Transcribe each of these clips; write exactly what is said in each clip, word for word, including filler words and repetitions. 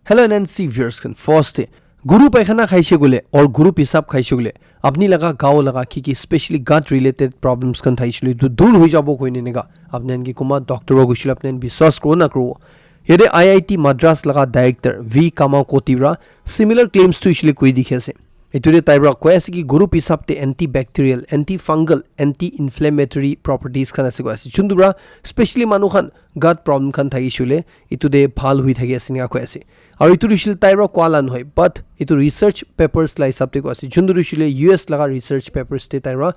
Hello N N C viewers khan, first te guru paikhana khaise koile or guru pisap khaise koile, apni laga gao laga ki ki specially gut related problems khan thaise koile etu dur hoi jabo koine eneka apni khan ke kunba doctor wa gushile apni khan biswas kuro na kuro. Yate I I T Madras laga director V Kamakoti pra similar claims tu ishile kuri dikhi ase. Etu te tai pra koi ase ki guru pisap te antibacterial, antifungal, anti-inflammatory properties khan ase koi ase. Chuntu pra specially manu khan gut problem khan thakishe hoile etu te bhal hui thaki ase enika koi ase. Aru etu tu hoishe le tai pra koa la nohoi, but etu research papers la hisab te koi ase. Chuntu tu hoishe le U S laga research papers te tai pra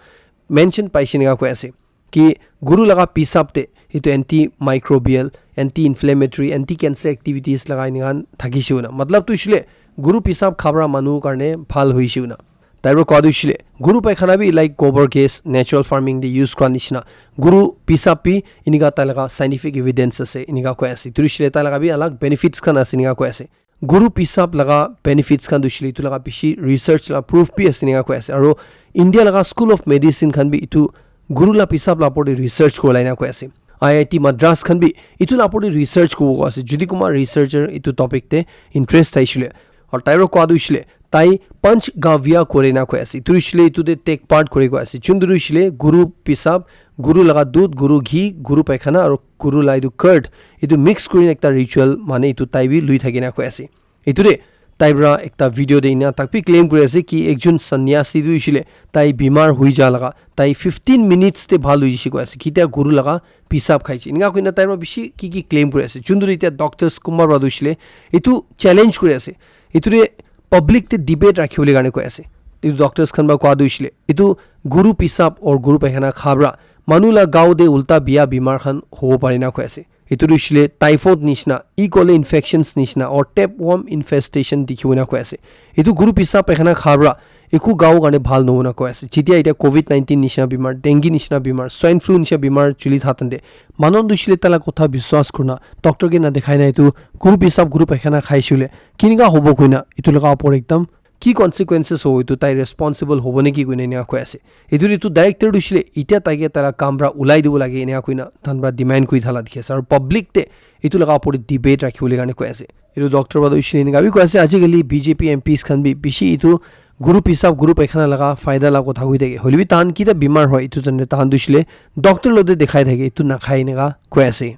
mention paishe enika koi ase ki guru laga pisap te etu antimicrobial, anti-inflammatory, anti-cancer activities laga enika thakishe hoina. Matlab tu hoishe le guru pisap khabra manu karne bhal hoishe hoina. Tai pra koa tu hoishe le guru paikhana bi like gobar gas, natural farming te use kura nishina, guru pisap bi enika tai laga scientific evidence ase enika koi ase. Tu hoishe le tai laga bi alag benefits khan ase enika koi ase. Guru pisap laga benefits khan tu hoishe le etu laga bishi research la proof bi ase enika koi ase. Aru India laga School of Medicine khan bi etu guru la pisap la opor te research kuri la enika koi ase. I I T Madras khan bi etu la opor te research kuribo koi ase. Jodi kunba researcher etu topic te interest thaishe le. Aru tai pra koa tu hoishe le tai Panchgavya kore na koi ase. Etu hoishe le etu te take part kore koi ase. Chuntu hoishe le guru pisap, guru laga dudh, guru ghee, guru paikhana aru guru la etu curd, etu mix kuri na ekta ritual mane etu tai bi lui thaki na koi ase. Etu te tai pra ekta video te ena tak bi claim kuri ase ki ekjon sanyasi tu hoishe le tai bimar hui ja laga tai fifteen minutes te bhal hui jishe koi ase. Kitia guru laga pisap khaise. Enika koina tai pra bishi ki ki claim kuri ase. Chuntu etia doctors kunba pra tu hoishe le etu challenge kuri ase. Etu te public te debate rakhi bole karne koi ase. Etu doctors khan pra koa tu hoishe le etu guru pisap or guru paikhana khabra manu la gao te ulta bia bimar khan hobo pare na koi ase. Etu tu hoishe le typhoid nishina, E. coli infections nishina or tapeworm infestation dikhi bo na koi ase. Etu guru pisap paikhana khabra eku gao karne bhal nohona koi ase. Jetia etia covid nineteen nishina bimar, dengue nishina bimar, swine flu nishina bimar chuli thatan te manu tu hoishe le tai la kotha biswas kurina doctor ke na dekhai na etu guru pisap guru paikhana khaishe hoile kinika hobo koina etu laga opor ekdam ki consequences hobo etu tai responsible hobo neki koina enika koi ase. Etu etu director tu hoishe le etia tai ke tai la kam pra ulai dibo lage enika koina tai khan pra demand kuri thala dikhi ase. Aru public te etu laga opor te debate rakhi bole karne koi ase. Etu doctor pra tu hoishe le enika bi koi ase. Ajikali B J P M Ps khan bi bishi etu guru pisap guru paikhana laga faida la kotha koi thake. Hoile bi tai khan kitia bimar hoi etu jane tai khan tu hoishe le doctor lo te dekhai thake, etu nakhai enika koi ase.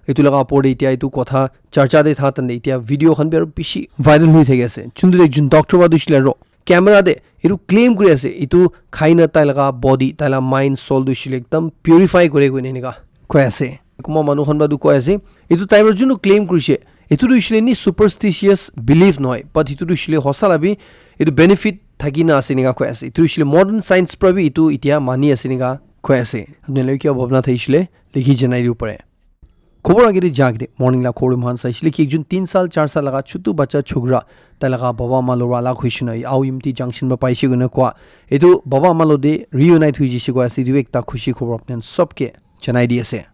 Etu laga opor te etia etu kotha charcha te tha tande etia video khan bi aru bishi viral hoi thaki ase. Chuntu te ekjon doctor pra tu hoishe le aru camera te etu claim kuri ase, etu khai na tai laga body, tai la mind, soul tu hoishe le ekdam purify kore koina enika koi ase. Kunba manu khan pra tu koi ase, etu tai pra junu claim kurishe, etu tu hoishe le ni superstitious belief nohoi, but etu tu hoishe le hosa la bi etu benefit thaki na ase enika koi ase. Etu hoishe le modern science pra bi etu etia mani ase enika koi ase. Apni khan ke kiba bhabna thaishe le likhi janai dibo pare. Khobor agete ja agete morning la khobor moikhan saisile ki ekjon tin sal, char sal laga chutu bacha chokra tai laga baba ma lora alak hoishe na Ao Yimti junction pa paishe koina koa. Etu baba ma lo de reunite hoi jishe koa ase, etu ekta khushi khobor apni khan sob ke janai di ase.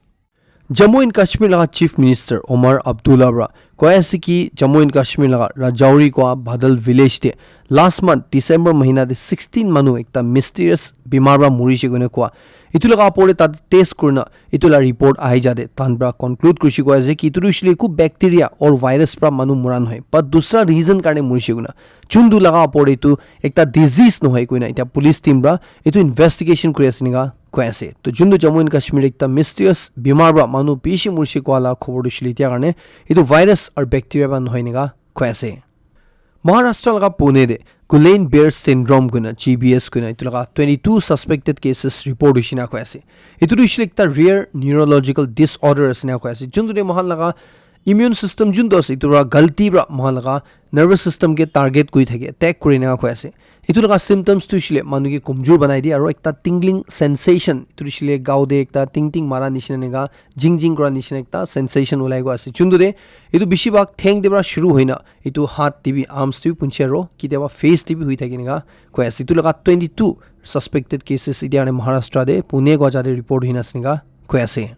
Jammu and Kashmir laga Chief Minister Omar Abdullah pra koi ase ki Jammu and Kashmir laga Rajouri koa Badal village te last month December mahina te sixteen manu ekta mysterious bimar pra morishe koina koa. Etu laga opor te tate test kurina etu la report ahi jate tahan pra conclude kurishe koa ase ki etu tu hoishe le eku bacteria or virus pra manu mora nohoi, but dusra reason karne morishe koina. Chuntu laga opor te etu ekta disease nohoi koina etia police team pra etu investigation kuri ase enika koi ase. To chuntu Jammu and Kashmir ekta mysterious bimar pra manu bishi morishe koa la khobor tu hoishe le etia karne etu virus or bacteria pra nohoi enika koi ase. Maharashtra laga Pune te Guillain-Barré syndrome koina, G B S koina, etu laga twenty-two suspected cases report hoishe na koi ase. Etu tu hoishe le ekta rare neurological disorder ase na koi ase. Juntu te moikhan laga immune system juntu ase, etu pra galti pra moikhan laga nervous system ke target kuri thake, attack kuri na koi ase. Etu laga symptoms tu hoishe le manu ke komjor banai diye, aro ekta tingling sensation, etu tu hoishe le gao te ekta ting ting mara nishina enika, jing jing kura nishina ekta sensation ulai koi ase. Juntu te etu bishi bhag theng te pra shuru hoina etu hath te bi, arms te bi punche aro kitiaba face te bi hui thake enika koi ase. Etu laga twenty-two suspected cases etia karne Maharashtra te Pune koi jaga te report hoina ase enika koi ase.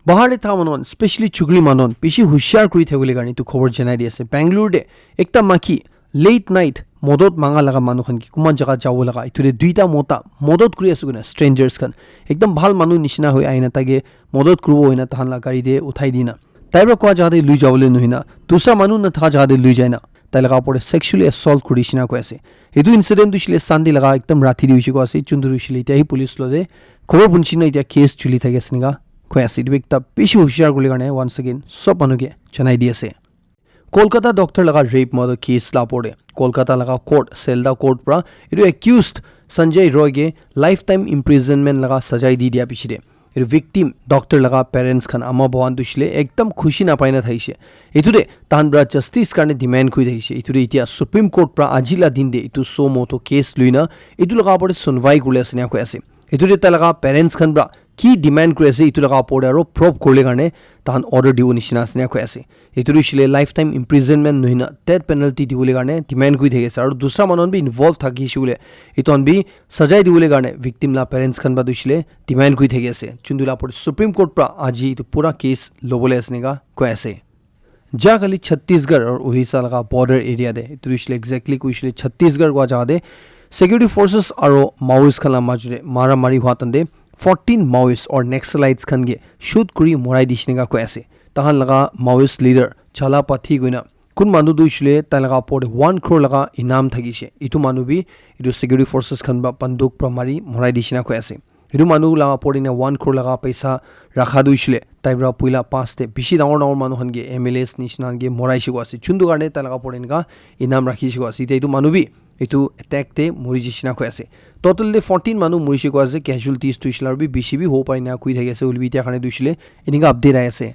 Bahar te tha manu khan, specially chukri manu khan bishi hushar kuri thakibole karne etu khobor janai di ase. Bangalore te ekta maki late night modot manga laga manu khan ke kunba jaga jabo laga, etu te duita mota modot kuri ase koina, strangers khan ekdam bhal manu nishina hoi ahina taike modot kuribo hoina tahan la gari te uthai dina Tai para koa jaga te lui jabole nohoi na, dusra manu nathaka jaga te lui jai na, tai laga opor te sexually assault kuri dishina koi ase. Etu incident tu hoishe le Sunday laga ekdam rati te hoishe koi ase, juntu tu hoishe le etia hi police lo te khobor punishina etia case chuli thaki ase enika koi ase. Etu ekta bishi hushiar kuri karne once again sob manu ke janai di ase. Kolkata doctor laga rape murder case la opor te Kolkata laga court, Selda court pra etu accused Sanjay Roy ke lifetime imprisonment laga sajai di dia piche te etu victim doctor laga parents khan ama baba khan tu hoishe le ekdam khushi napai na thakishe. Etu te tahan pra justice karne demand kuri thakishe. Etu te etia Supreme Court pra aji la din te etu suo motu case lui na etu laga opor te sunwai kuri ase ena koi ase. Etu te tai laga parents khan pra ki demand kuri ase etu laga opor te aro prove kuribole karne tahan order dibo nishina ase ena koi ase. Etu tu hoishe le lifetime imprisonment nohoi na death penalty dibole karne demand kuri thaki ase. Aro dusra manu khan bi involve thakishe koile etu khan bi sajai dibole karne victim la parents khan pra tu hoishe le demand kuri thaki ase. Juntu la opor te Supreme Court pra aji etu pura case lobole ase enika koi ase. Ja kali Chhattisgarh aru Odisha laga border area te, etu tu hoishe le exactly koi hoishe le Chhattisgarh kua jaga te security forces aru Maoist khan la majot te mara mari hua time te fourteen Maoist or Naxalites khan ke shoot kuri morai dishe enika koi ase. Tahan laga Maoist leader Chala Pathi koina kun manu tu hoishe le tai laga opor te one crore laga inam thakishe. Etu manu bi etu security forces khan pra banduk pra mari morai dishe ena koi ase. Etu manu laga opor te ena one crore laga paisa rakha tu hoishe le tai pra puila past te bishi dangor dangor manu khan ke M L As nishina khan ke moraishe koi ase. Juntu karne tai laga opor te enika inam rakhishe koi ase. Etia etu manu bi etu attack te muri jishe ena koi ase. Total te fourteen manu murishe koi ase, casualties tu hoishe le aru bi bishi bi hobo pare ena koi thaki ase. Hoile bi etia karne tu hoishe le enika update ahi ase.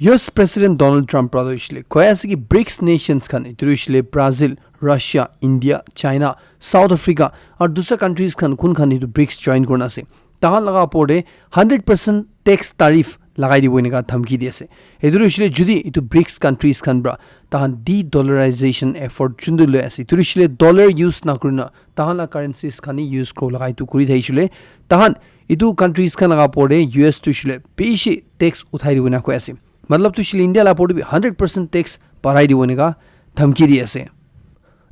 U S President Donald Trump pra tu hoishe le koi ase ki BRICS nations khan, etu tu hoishe le Brazil, Russia, India, China, South Africa aru dusra countries khan kun khan etu BRICS join kurina ase, tahan laga opor te hundred percent tax tariff lagai dibo enika dhamki di ase. Etu tu hoishe le jodi etu BRICS countries khan pra tahan de-dollarization effort juntu loi ase, etu tu hoishe le dollar use nakurina tahan la currencies khan hi use kuro laga etu kuri thakishe le tahan etu countries khan laga opor te U S tu hoishe le bishi tax uthai dibo ena koi ase. Matlab tu hoishe le India la opor te bi hundred percent tax barai dibo enika dhamki di ase.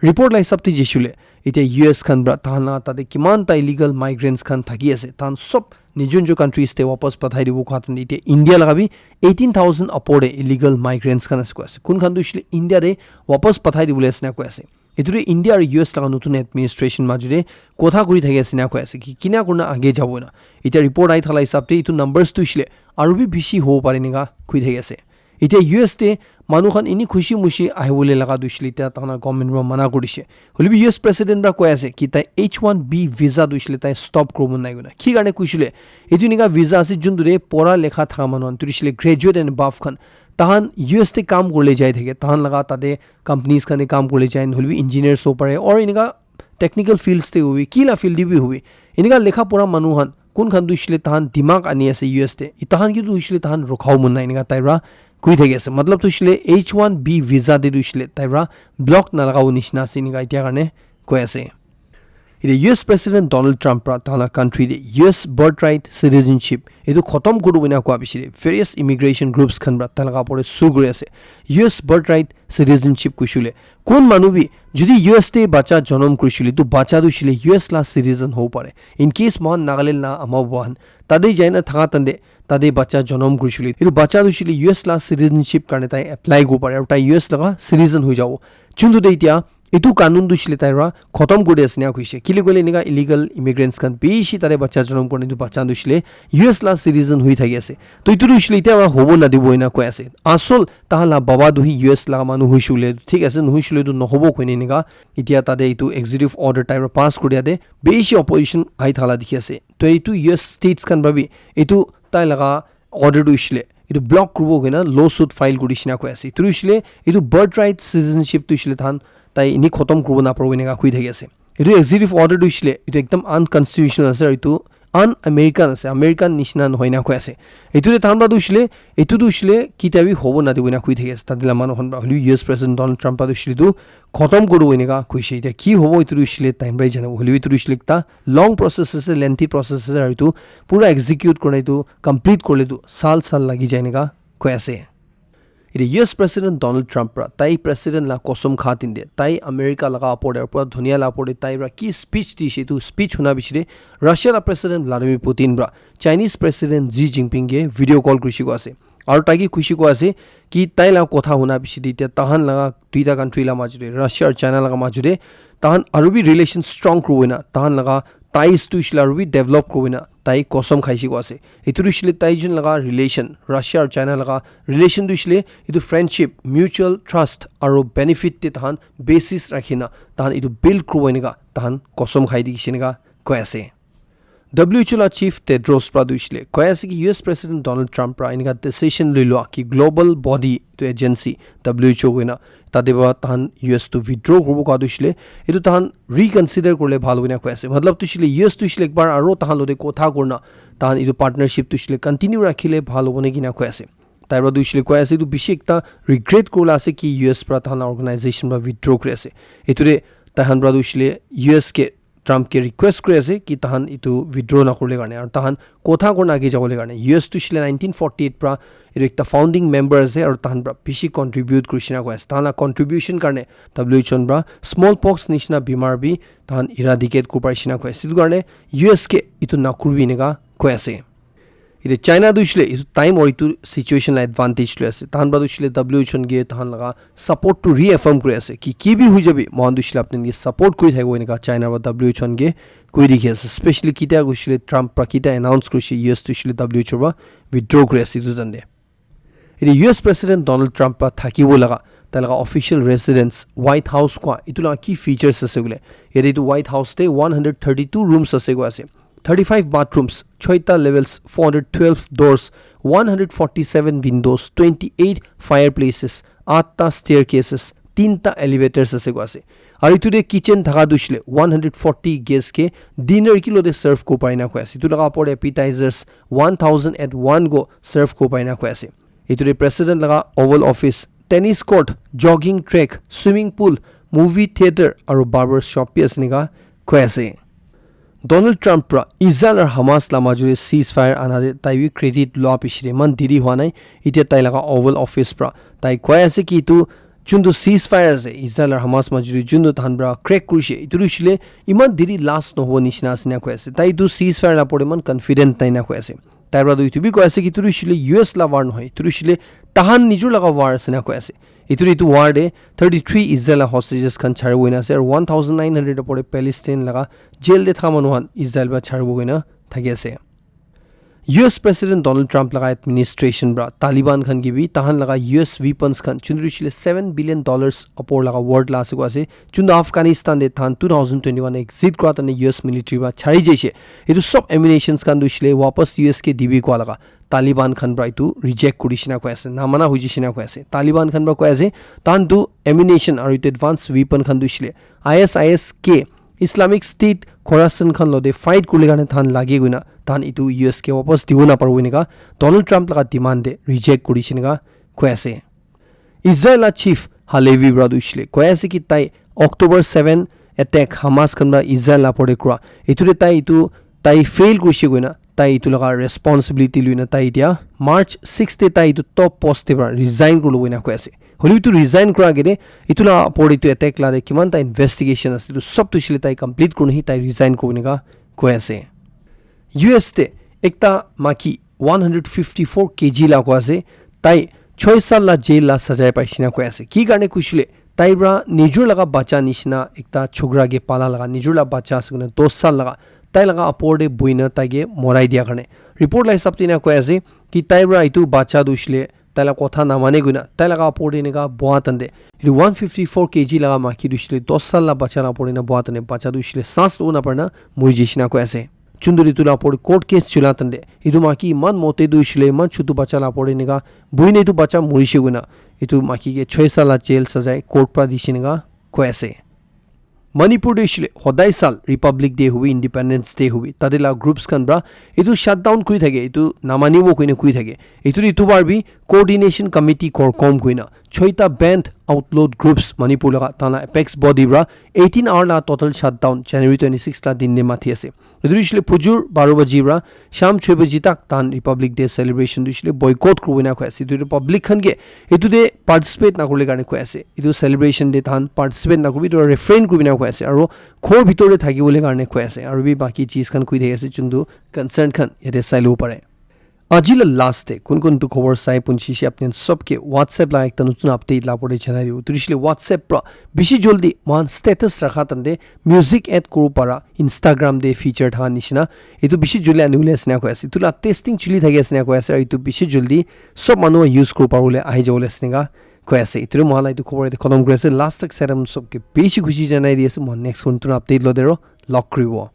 Report la hisab te jaishe le etia U S khan pra tahan la tate kiman ta illegal migrants khan thaki ase, tahan sob nijor nijor countries te wapas pathai dibo koi ase. Etia India laga bi eighteen thousand opor te illegal migrants khan ase koi ase. Kun khan tu hoishe le India te wapas pathai dibole ase ena koi ase. Etu tu India aru U S laga notun administration majot te kotha kuri thaki ase ena koi ase ki kina kurina age jabo ena. Etia report ahi thala hisab te etu numbers tu hoishe le aru bi bishi hobo pare enika koi thaki ase. Etia U S te manu khan eni khushi mushi ahibole laga tu hoishe le etia tahan la government pra mana kuri dishe. Hoile bi U S president pra koi ase ki tai H one B visa tu hoishe le tai stop kuribo nai koina. Ki karne koishe le etu enika visa ase juntu te pora lekha thaka manu khan tu hoishe le graduate and above khan tahan U S te kam kuribole jai thake, tahan laga tate companies khan te kam kuribole jai, nohole bi engineers hobo pare, or enika technical fields te hobi, ki la field te bi hobi, enika lekha pora manu khan kun khan tu hoishe le tahan dimag ani ase U S te, tahan ke tu hoishe le tahan rukha bo mon nai enika tai pra koi thaki ase. Matlab tu hoishe le H one B visa te tu hoishe le tai pra block nalagabo nishina ase enika etia karne koi ase. Etia U S President Donald Trump pra tahan la country te U S birthright citizenship etu khotom kuri dibo ena koa piche te various immigration groups khan pra tai laga opor te sue kuri ase. U S birthright citizenship koishe le kun manu bi jodi U S te bacha jonom kurishe le etu bacha tu hoishe le U S la citizen hobo pare. In case mohan Nagaland la ama baba khan tate jai na thaka time te tate bacha jonom kurishe le etu bacha tu hoishe le U S la citizenship karne tai apply kuribo pare aru tai U S laga citizen hoi jabo. Juntu te etia etu kanun tu hoishe le tai pra khotom kuri ase ena koishe. Kile koile enika illegal immigrants khan bishi tate bacha jonom kurina etu bacha tu hoishe le U S la citizen hoi thaki ase. To etu tu hoishe le etia pra hobo nadibo ena koi ase. Asol tahan la baba tu hi U S laga manu hoishe le thik ase, nohoishe le tu nohobo koina enika. Etia tate etu executive order tai pra pass kuri dia te bishi opposition ahi thala dikhi ase. Twenty two U S states khan pra bi etu tai laga order tu hoishe le etu block kuribo koina lawsuit file kuri dishina koi ase. Etu tu hoishe le etu birthright citizenship tu hoishe le tahan tai eni khotom kuribo naparibo enika koi thaki ase. Etu executive order tu hoishe le etu ekdam unconstitutional ase aru etu un-American ase, American nishina nohoi na koi ase. Etu te tahan pra tu hoishe le etu tu hoishe le ketia bi hobo nadibo ena koi thaki ase tate la manu khan pra. Hoile bi U S President Donald Trump pra tu hoishe le etu khotom kuribo enika koishe. Etia ki hobo etu tu hoishe le time pra hi janibo. Hoile bi etu tu hoishe le ekta long process ase, lengthy process ase aru etu pura execute kurina etu complete kuribole tu sal sal lagi jai enika koi ase. Etia U S President Donald Trump pra tai president la kosom kha din te tai America laga opor te pura dunia la opor te tai pra ki speech dishe etu speech huna piche te Russia la President Vladimir Putin pra Chinese President Xi Jinping ke video call kurishe koi ase. Aru tai ke khushi koi ase ki tai laga kotha huna piche te, etia tahan laga duita country laga majo te, Russia aru China laga majo te, tahan aru bi relation strong kuribo na, tahan laga ties tu hoishe le aru bi develop kuribo na tai kosom khaise koi ase. Etu tu hoishe le tai jun laga relation, Russia aru China laga relation tu hoishe le etu friendship, mutual trust aru benefit te tahan basis rakhi na tahan etu build kuribo enika tahan kosom khai dikhi se enika koi ase. W H O la chief Tedros pra tu hoishe le koi ase ki U S President Donald Trump pra enika decision lui lua ki global body tu agency W H O koina tate pra tahan U S tu withdraw kuribo koi tu hoishe le etu tahan reconsider kurile bhal hoina koi ase. Matlab tu hoishe le U S tu hoishe le ekbar aro tahan lote kotha kurina tahan etu partnership tu hoishe le continue rakhile bhal hobo niki na koi ase. Tai pra tu hoishe le koi ase etu bishi ekta regret kurila ase ki U S pra tahan la organization pra withdraw kuri ase. Etu de tahan pra tu hoishe le U S ke Trump ke request kuri ase ki tahan etu withdraw na kurile karne aru tahan kotha kurina age jabole karne. U S tu hoishe le nineteen forty-eight pra etu ekta founding member ase aru tahan pra bishi contribute kurishe na koi ase. Tahan la contribution karne W H O pra smallpox nishina bimar bi tahan eradicate kuri parishe na koi ase. Etu karne U S ke etu na kuribi enika koi ase. Etu China tu hoishe le etu time aru etu situation la advantage loi ase. Tahan pra tu hoishe le W H O ke tahan laga support tu reaffirm kuri ase ki ki bi hoi jabi mohan tu hoishe le apni ke support kuri thakibo enika China pra W H O ke koi dikhi ase. Specially kitia hoishe le Trump pra kitia announce kurishe U S tu hoishe le W H O pra withdraw kuri ase etu time te. Etu U S President Donald Trump pra thakibo laga tai laga official residence White House koi etu laga ki features ase koile, yate etu White House te one hundred thirty-two rooms ase koi ase, thirty-five bathrooms, choita levels, four hundred twelve doors, one hundred forty-seven windows, twenty-eight fireplaces, atta staircases, tinta elevators ase koi ase. Aru etu te kitchen thaka tu hoishe le one hundred forty guest ke dinner kilo te serve kuri pare na koi ase. Etu laga opor te appetizers one thousand at one go serve kuri pare na koi ase. Etu te president laga Oval Office, tennis court, jogging track, swimming pool, movie theater aru barber shop bi ase enika koi ase. Donald Trump pra Israel aru Hamas la majo te ceasefire ana te tai bi credit lua piche te eman deri hua nai. Etia tai laga Oval Office pra tai koi ase ki etu juntu ceasefire ase Israel aru Hamas majo te juntu tahan pra crack kurishe etu tu hoishe le eman deri last nohobo nishina ase na koi ase. Tai etu ceasefire la opor te eman confident nai na koi ase. Tai pra tu etu bi koi ase ki etu tu hoishe le U S la war nohoi, etu tu hoishe le tahan nijor laga war ase na koi ase. Etu etu war te thirty-three Israel la hostages khan chari bo hoina ase aru one thousand nine hundred opor te Palestine laga jail te thaka manu khan Israel pra chari bo hoina thaki ase. U S President Donald Trump laga administration pra Taliban khan ke bi tahan laga U S weapons khan juntu hoishe le seven billion dollars opor laga worth la ase koi ase, juntu Afghanistan te tahan two thousand twenty-one exit kura time te U S military pra chari jaise. Etu sob ammunitions khan tu hoishe le wapas U S ke dibi koi laga Taliban khan pra etu reject kurishe na koi ase, namana hoijishe na koi ase. Taliban khan pra koi ase tahan tu ammunition aru etu advanced weapon khan tu hoishe le I S I S K Islamic State Khorasan khan lote fight kurile karne tahan lage koina tahan etu U S ke wapas dibo na paribo enika Donald Trump laga demand te reject kurishe enika koi ase. Israel la chief Halevi pra tu hoishe le koi ase ki tai October seven attack Hamas khan pra Israel la opor te kura etu te tai etu tai fail kurishe koina tai etu laga responsibility loina tai etia March six te tai etu top post te pra resign kuribo enika koi ase. Hoilebi etu resign kura age te etu la opor te etu attack la te kiman ta investigation ase etu sob tu hoishe le tai complete kurina hi tai resign kuribo enika koi ase. U S te ekta maki one hundred fifty-four K G la koi ase, tai choi sal la jail la sajai paishe na koi ase. Ki karne koishe le tai pra nijor laga bacha nishina ekta chokra ke pala laga nijor la bacha ase koina dos sal laga tai laga opor te boina tai ke morai dia karne. Report la hisab te ena koi ase ki tai pra etu bacha tu hoishe le tai la kotha namane koina tai laga opor te enika boha time te etu one fifty-four K G laga maki tu hoishe le dos sal la bacha la opor te ena boha time te bacha tu hoishe le sans lobo napare na muri jaishe na koi ase. Juntu etu la opor te court case chula time te etu maki eman mote tu hoishe le eman chutu bacha la opor te enika bohi na etu bacha murishe koina etu maki ke choi sal la jail sajai court pra dishe enika koi ase. Manipur te hoishe le hodai sal Republic Day hobi, Independence Day hobi, tate la groups khan pra etu shutdown kuri thake, etu namanibo koina koi thake. Etu te etu bar bi Coordination Committee CORCOM koina choita banned outlawed groups Manipur laga tahan la apex body pra eighteen hour la total shutdown January twenty-six la din te mathi ase. Etu hoishe le phujur baro baji pra sham choi baji tak tahan Republic Day celebration tu hoishe le boycott kuribo ena koi ase. Etu tu public khan ke etu te participate na kurile karne koi ase. Etu celebration te tahan participate na kuribi, etu refrain kuribi ena koi ase. Aro ghor bhitor te thaki bole karne koi ase. Aro bi baki cheez khan koi thaki ase, juntu concern khan yate sai lobo pare. Aji la last te kun kun tu khobor sai punchi shi apni sob ke WhatsApp la ekta nutun update la pore janai dibo. Turi shile WhatsApp pra bishi joldi mohan status rakha tante music add kuru para Instagram de feature tha nishina. Itu bishi joldi ani ule asina koi ase. Itu la testing chuli thaki asina koi ase. Itu bishi joldi sob manu use kuru para ule ahi jabo le asina koi ase. Itu mohan la itu khobor de khotom kuri ase. Last tak seram sob ke bishi khushi janai di ase. Mohan next kun tu update lo dero. Lock kuri wo.